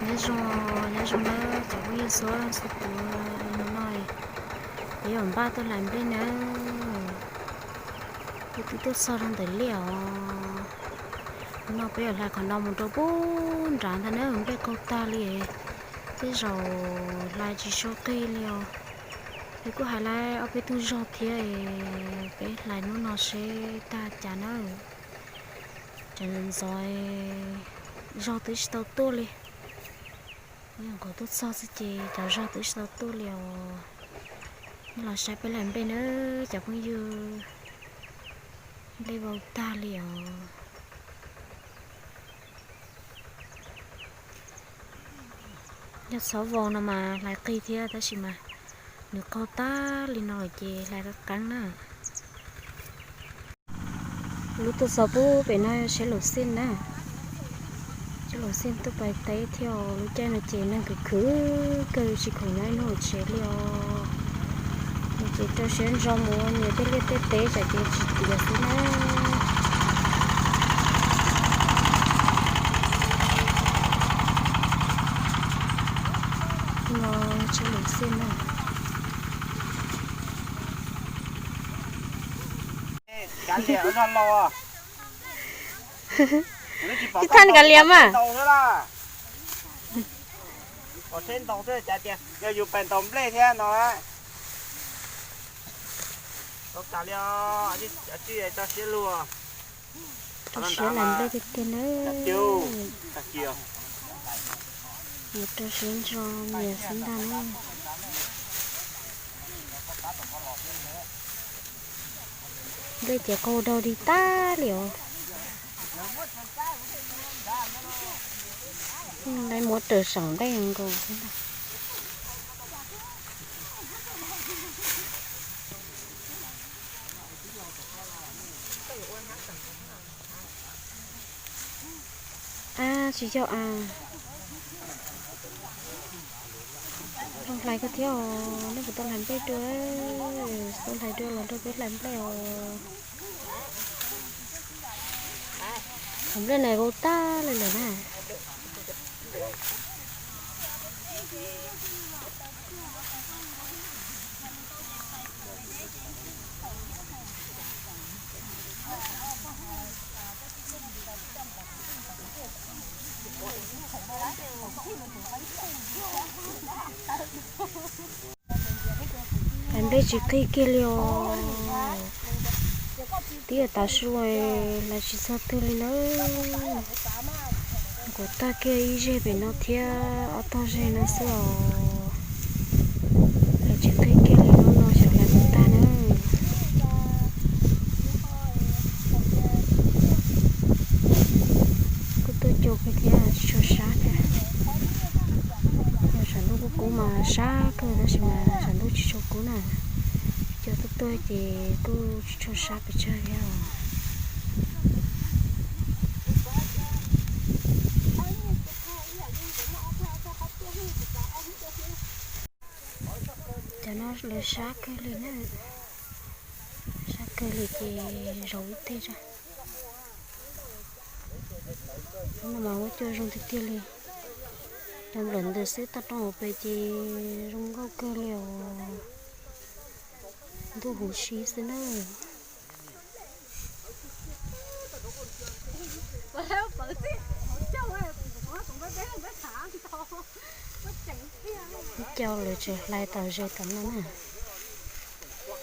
Nyob zoo, nyob zoo nawb cov phooj ywg txhua txhua tus, no peb yuav npaj tuaj hlais nplej nawb. Peb twb tuaj txog rau ntawm liaj os. No peb yuav hlais qhov no mus rau pem nrad ntag na, nplej qaug tag li. Tej zaum hlais tsis tshua qig li os. Peb kuj hais lawm ob peb tug zog thiab, peb hlais hnub no seb tag cas na. Cov ntxov ntxov zog twb tsis tau tuaj li. Nyuam qhuav tuaj txog xwb ces cov zog twb tsis tau tuaj li os. Nej los saib peb hlais nplej nawb cov phooj ywg. Nplej vau tag li os. Yog txhob vau no mas hlais qig thiab tab sis mas nws qaug tag li no lawm ces hlais qeeb qeeb na. Lub tuaj txog pub pem no siab luv xij na. Siab luv xij tuaj pais teb thiab os. Lub caij no ces neeg khwv khwv kawg tsis khoom nyob ib hnub tsev li os. Ces rau siab ntso mus nyias tej liaj tej teb tsam ces tsis tiav xwb na. No siab luv xij na. Ib thaj kav liam mas. Pom tsheb ntaus xwb cas tias yog yus pais ntaus nplej thiab no. Tau tas li, tso siab lug. Rau siab hlais nplej tiag tiag nawb. Mus rau siab ntso nyias xwb ntag na. Nplej ces qaug dog dig tag li os. Lawv muab raws saum nplej nkaus xwb ntag. Ab, tsis yog a. Zoo hlais kawg thiab os, nej puas tau hlais nplej dua? Tau hlais dua los nrog peb hlais nplej os. Qhov nplej na vau tag li lawm na. Hlais nplej tsis qig kiag li os. Twb yog tav su, hlais tsis txog twg li na. Kuv tag kiag ib zeg pem no thiab ob tog zeg no xwb os. Hlais tsis qig kiag li, hnub no xyov hlais puas tag na. Kuj tuaj cuag kawg thiab tsis tshua sab thiab. Yog tshav ntuj kub kub mas sab kawg tab sis mas tshav ntuj tsis tshua kub na. Cov tuaj tuaj ces kuj tsis tshua sab pes tsawg thiab os. Cov no lawv sab kawg li na, sab kawg li ces zaum ib teg tso. Hnub no mas huab cua zoo tiag tiag li. Cov nplawm ntws xwb toj roob hauv pes ces zoo nkauj kawg li os. Ntuj huv si xwb na. Cau lawv tseem hlais tom ze tom no na.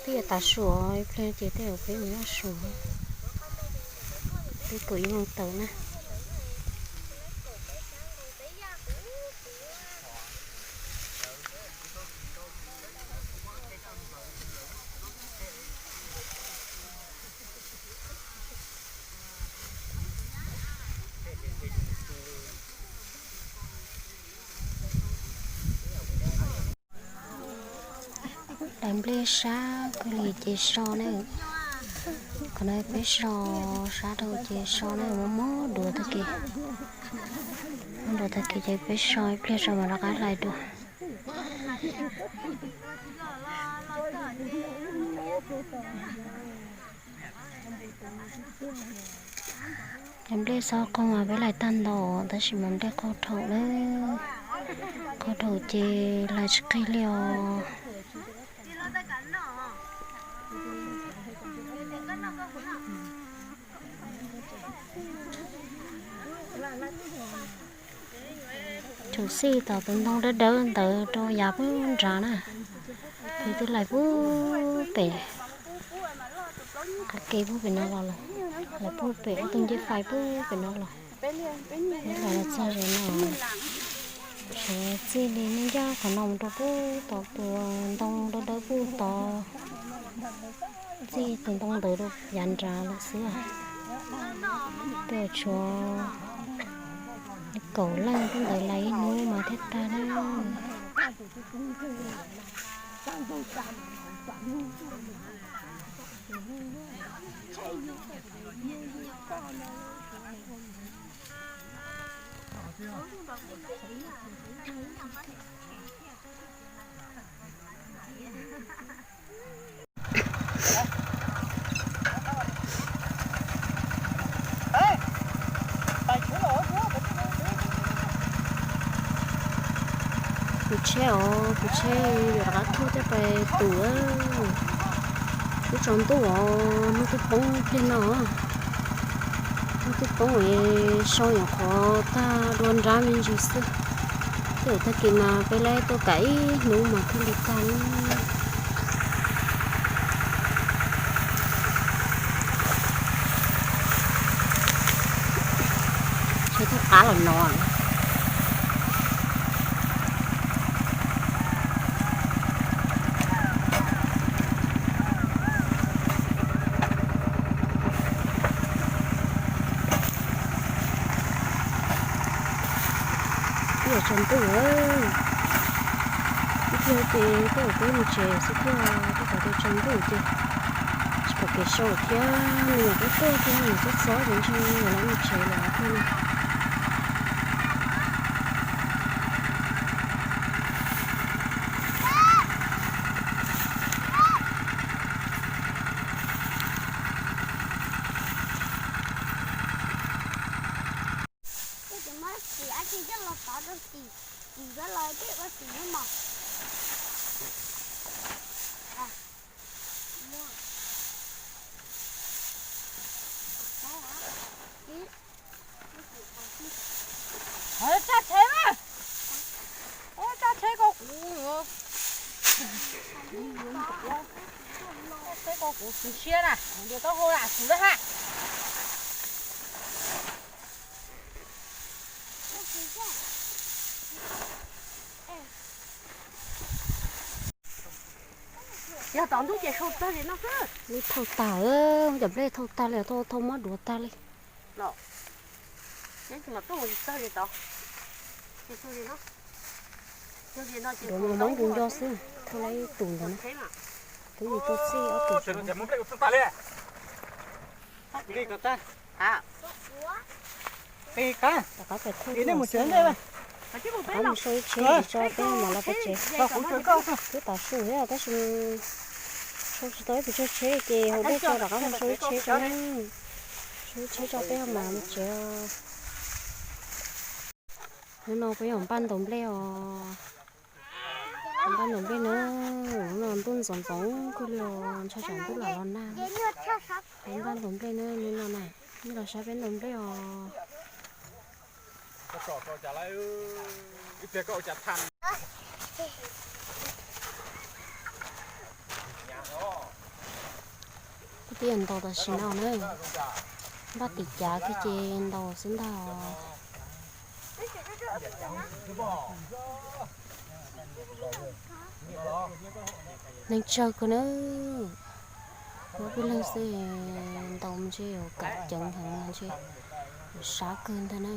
Twb yog tav su, ib pliag ces tej zaum peb mus noj su, twb kaum ib moos tawm na. Daim nplej sab kawg li ces so na. Qhov no peb so, sab dhau ces so na, muab muab duav tag kis. Muab duav tag kis ces peb so ib pliag tso mam rov qab hlais dua. Cov nplej xob qaug mas peb hlais tag ntau, tab sis mas nplej qaug dhau lawm. Qaug dhau ces hlais tsis qig li os. Thaum xij tom tus ntoo dawb dawb ntawd rau yav pub nrad na, peb twb hlais pub pem, qab ke pub pem no los lawm, hlais pub pem tus ncej fais pub pem no los, los txog ze no, sawv txij li nej ncaj qhov no mus rau pub tom tus ntoo dawb dawb pub tod, txij tus ntoo ntawd rau yav nrad lawm xwb. Peb tshuav li kaum leej tub ntawd hlais ib hnub mas thiaj tag na. Tus tsheb os, tus tsheb yuav rov qab thauj coj pais tus. Twb tsaus ntuj os, hnub twb poob pliag no. Hnub twb poob es sau nyuam qhuav tag dua nrab me ntsis xwb. Tej zaum tag kis mas peb laib tuaj kam ib hnub mas thiaj li tag. Tsheb thauj qab los no. Ib yam tsaus ntuj, ib pliag ces peb yuav peb mus tsev xwb thiab, tab tom tias tsaus ntuj ces tsis pom kev sau thiab, me nyuam twb tuaj thiab, me nyuam twb txob ces ntshe yuav lawv mus tsev lawm thiab no. Tus muab xim dab tsi coj los tov rau xim, xim yuav los tej ua xim nyob mos. Tsaj tsheb mas, tsaj tsheb ko kuv, tsaj tsheb ko kuv tu siab na, kuv ntias taub hau na, kuv lawm ha. Yog tom ntub ces sau tag li no xwb. Lub thauj tag, cov nplej thauj tag li, thauj thauj muab duav tag li. Duav mas muab ncu nco xwb, thauj laib tus ntawd na. Twb yus tuaj txij ob tug. Rov qab pais thauj tag xwb, rov qab mus sau ib tsheb tso peb mam los pem tsev. Twb tav su thiab tab sis sau tsis tau ib pes tsawg tsheb ces haus dej tso rov qab mus sau ib tsheb tso na. Sau ib tsheb tso peb mam li tsev. Hnub no peb yuav npaj ntaus nplej os. Npaj ntaus nplej na, hnub no ntuj ntxoov ntxoov kawg li os, ntshe tsam ntuj lam los nag. Npaj ntaus nplej na, hnub no na, nej los saib peb ntaus nplej os. Kuv twb yuav ntaus tam sim no na, npaj tim cav kiag ces ntaus xwb ntag. Neeg tsawg kawg na, muab peb leeg xwb ntaus ntshe yuav kam ceev heev ntshe, sab kawg ntag na.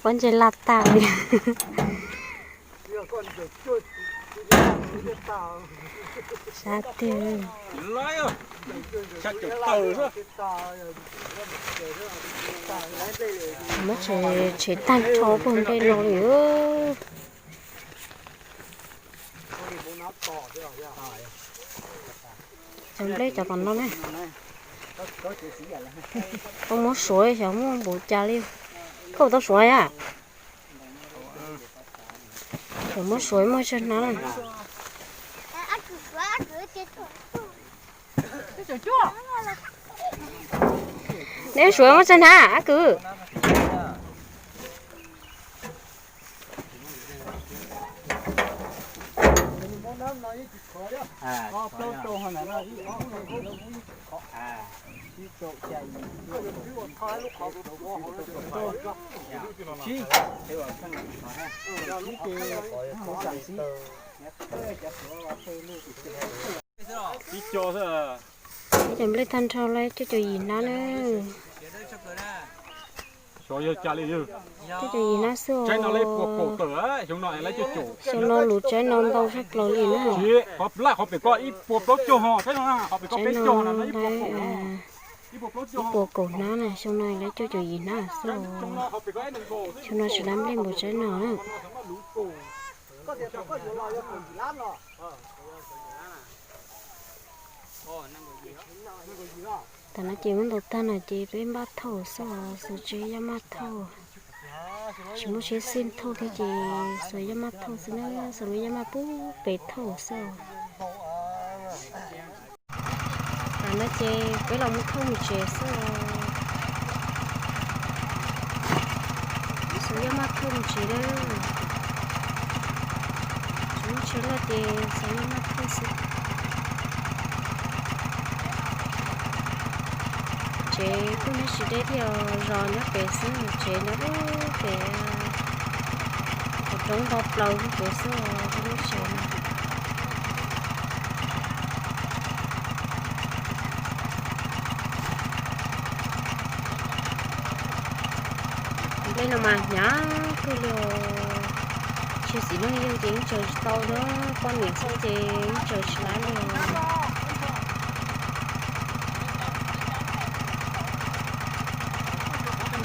Pob ntseg laj tag li. Sab tiag. Muab tshem tag nrho pawg nplej no li. Cov nplej cov tom no na. Koj muab suav xyov muaj npaum cas li. Koj tau suav a? Muab suav muaj tsawg hnab na. Neb suav muaj tsawg hnab Ab Kwv? Ib co nplej tag nrho lawm cuaj caum yim hnab na. Xyov yog cas li. Cuaj caum yim hnab xwb. Xyov no lus tsaib no ntau tshaj plaws li na. Qhov pem koj ib puas plaub caug ho, tsaib no, qhov pem koj peb caug no ib puas kaum hnab na, xyoo no lawv cuaj caum yim hnab xwb. Xyoo no tsis lab nplej npaum tsaib no na. Tam no ces muab ntaus tag no ces peb npaj thauj xwb, xuas tsev yaj maj thauj. Tsis muaj tsheb xij thauj thiab ces xuas yaj maj thauj xwb na, xuas lub yaj maj pub pem thauj xwb. Tam no ces peb los mus thauj mus tsev xwb. Xuas yaj maj thauj mus tsev lawm. Tsis muaj tsheb loj ces xuas yaj maj thauj xwb. Tsev kuj nyob tsis deb thiab, zos nyob pem xwb, tsev nyob pem, qhov roob nto plaws pem xwb lub tsev no. Nplej no mas hnyav kawg li os. Tsis txiv neej yug ces yeej tsaws tsis tau, poj niam xwb ces yeej tsaws tsis laib li os.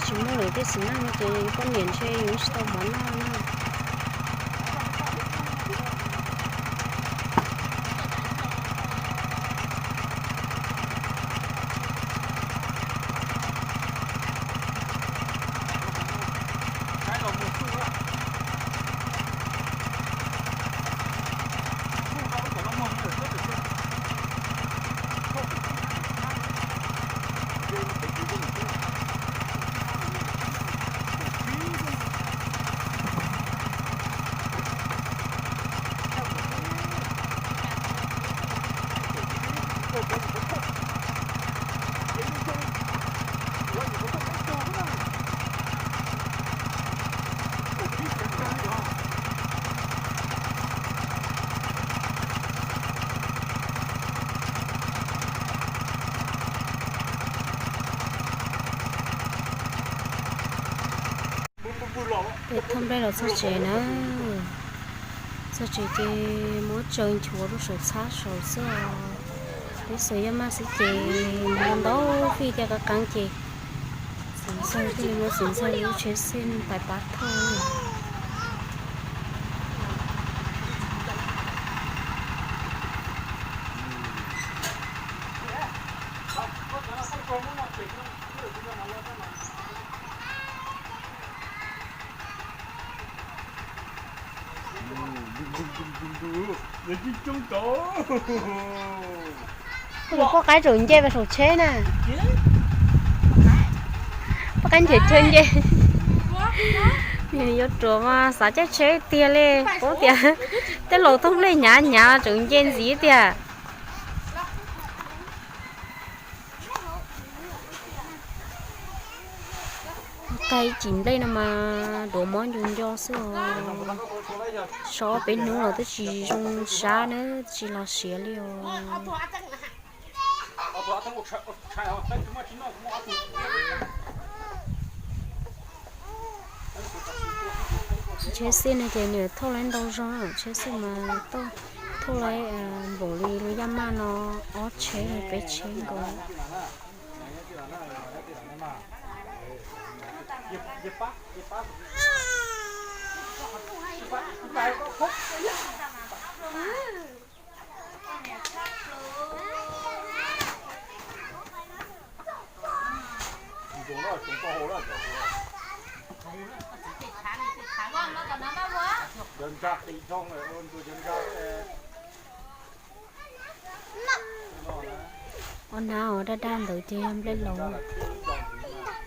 Tsis muaj lawm tej txiv neej no ces poj niam ntshe yuav tsis tau mov noj na. Peb thauj nplej los txog tsev na. Txog tsev ces muab tsaws nchuav rau saum txhab saud xwb os. Peb xuas yaj maj xwb ces ntau fij thiaj qeeb qeeb ces txiv ntxawg thiaj li muab txiv ntxawg lub tsheb xij pais pab thauj. Poj qaib tseem nce saum tsheb na. Poj qaib ncaws chaw nce. Nws yuav ruam mas xav caij tsheb tiag li, paub tias tej laus thauj nplej hnyav hnyav tseem nce ntxiv tiag. Qaib cim nplej no mas duav mob ncu nco xwb os. So peb hnub los twb tsis zoo sab na, tsis los siav li os. Tsheb xij no ces nws thauj lawv ntau zog, tsheb xij mas thauj lawv npaum li lub yaj maj no ob tsheb peb tsheb nkaus. Ob nab daj daj ntawd ces yog nplej laus,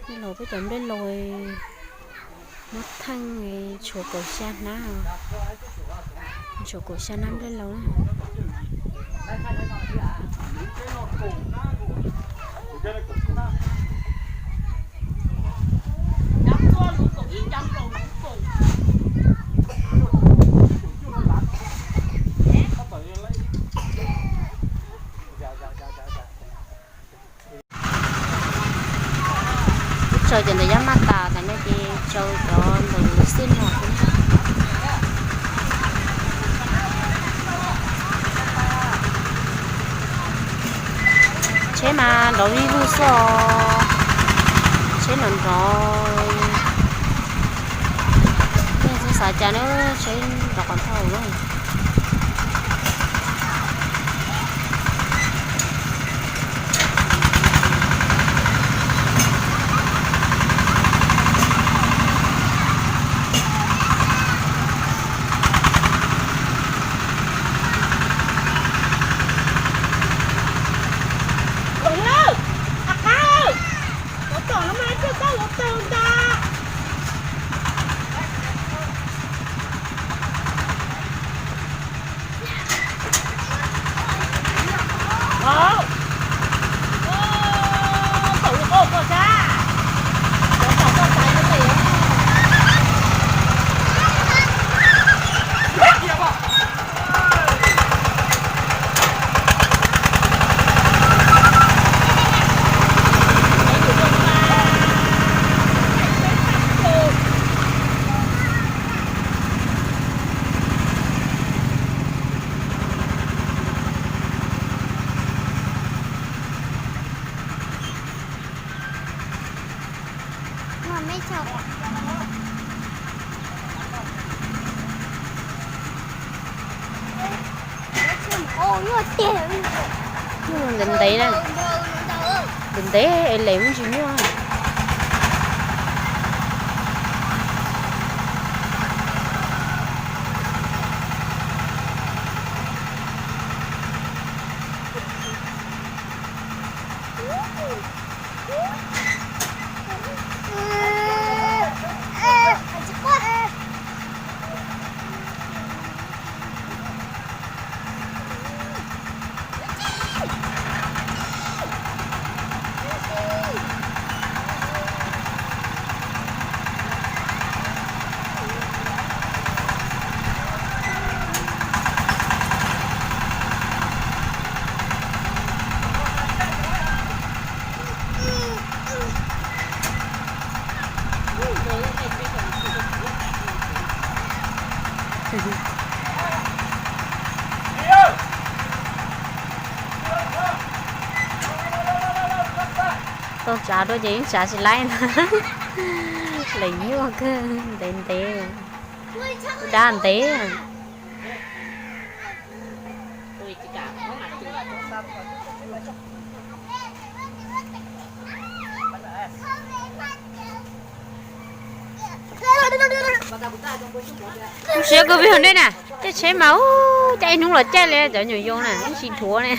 nplej laus peb cov nplej laus muab theej tshuav kaum xya hnab, tshuav kaum xya hnab nplej laus na. Twb tsaws cov ntawm yaj maj tas tas no ces tsaws cov ntawm xij no xwb. Tsheb mas nrov vij vwj xwb os, tsheb nrov nrov. Nej txhob xav cas na, tsheb nrov qhov thauj na. Ntev ntev na, ntev ntev es lem muab ntsis nyuaj. Tau tsav dua ces yeej tsav tsis laib na. Lem nyuaj kawg, ntev ntev, dab ntev. Lub siab kawg peb hauv ntej na, caij tsheb mas ub, caij ib hnub los caij li cov nyuam yaus na, ib tsis dhuav ne.